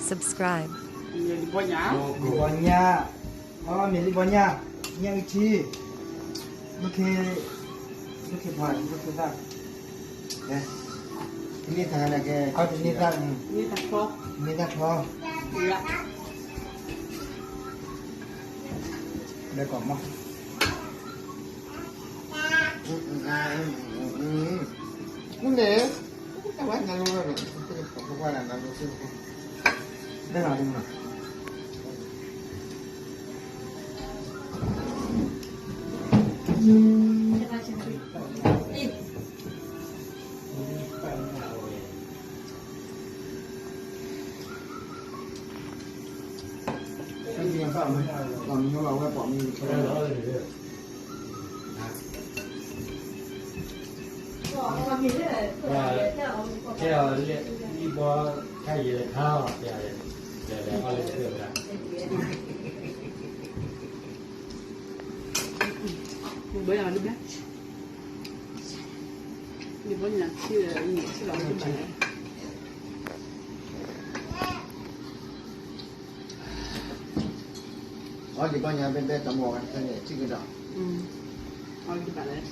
Subscribe. ဘီညၣ်, အမ့ၢ်လံဘီညၣ်, ညၣ်အုၣ်ထံ, မ့ၢ်ခ့, မ့ၢ်ခ့ပှၤ, မ့ၢ်ခ့သၣ်, တန့ၢ်သၣ်, တန့ၢ်သၣ်, တန့ၢ်သၣ်ထီ, လၢကီၢ်မီၢ် မ့ၢ်န့ၣ်, တဝဲနၤလိၤလီၤ, လၢနၤလိၤလီၤ. အီၤဒံးဘီညါ ဘဲဘဲတမီၤဝဲဖဲန့ၣ် ထံၣ်ကဒီး, အီၤဒံးဘၣ်လဲၣ်,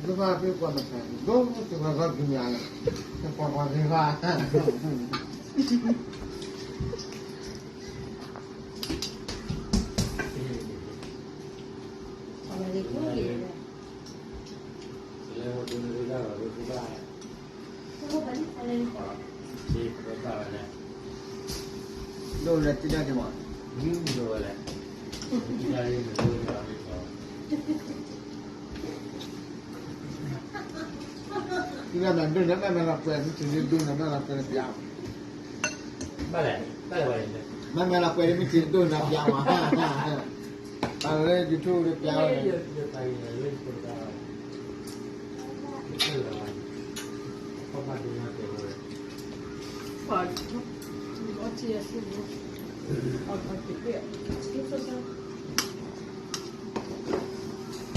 ဒိၣ်ဘၣ်ဖဲပှၤမတၤ, ဒိၣ်တဂၤဂီၢ်ကညါလီၤ, တပှၤပှၤဂ့ၤဘၣ်. ဒိၣ်လဲၣ်တံၢ်ဒၣ်က့ၤမး, တံၢ်ဒၣ်နၤဒိၣ်န့ၣ် မ့ၢ်မ့ၢ်လီၤပှဲၤ မ့ၢ်ထံၣ်ဒိၣ်နၤပျါဝဲ, မ့ၢ်မ့ၢ်လီၤပှဲၤ မ့ၢ်ထံၣ်ဒိၣ်နၤပျါဝဲ, ပာ်လၢ YouTube ပျါဝဲ, ပ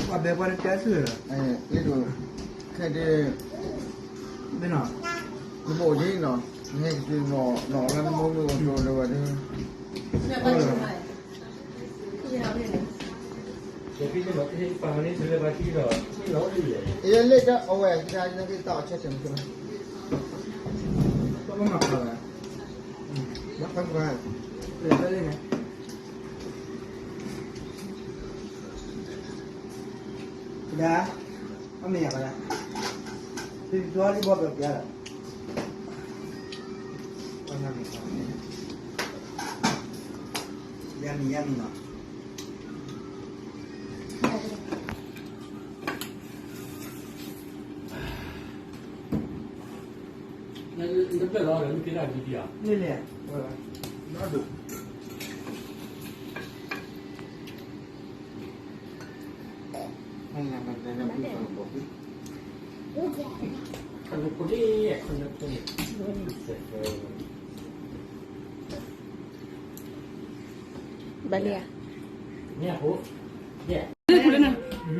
ှၤဘဲပှၤတတဲသုလီၤ, ခဲဒၣ်, မ့ၢ်နီၤ, နဘိးဒ်နီၤ, နဟဲက့ၤနီၤ နီၤလၢနမိၢ်မ့ၢ်အိၣ်တ့ၢ်လၢၤဘၣ်ဒီး ယလဲၤဒီးအဝဲ ကဒါနက့ၤတီၢ်အဆၢတဲာ်မုၢ်ကၢ, ဘၣ်မၤပှၤဘၣ်, ဘၣ်ဖးကွၢ်, လဲၤဖဲလဲၣ်န့ၣ်, ကဒါ, အမ့ၢ်ယၤဘၣ်ဒၣ်, သုတြီလံဘီပျီပျါလီၤ, ယမံၤယမံၤလီၤ. နတပျဲၢ်လီၤ မ့ၢ်က့ၤ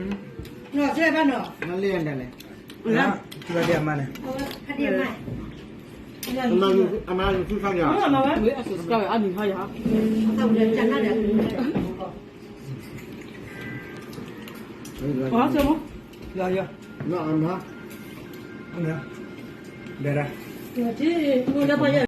ဒၣ်ဒ်ဒ်ဧါ, န့ၣ်လဲၣ်, ဘၣ်လံဧါ, နလံဧါဒၣ်လဲၣ်, ကဘၣ်ဒံးအမါန့ၣ်, အမါလူၤသူၣ်ထီၣ်ယၤ, အမါဝဲ, အမါဝဲ, အမါ, ယၤယၤ, အမါ, အမါ, ဒၣ်ဒၣ်, မ့ၢ်လၢပှၤယၤ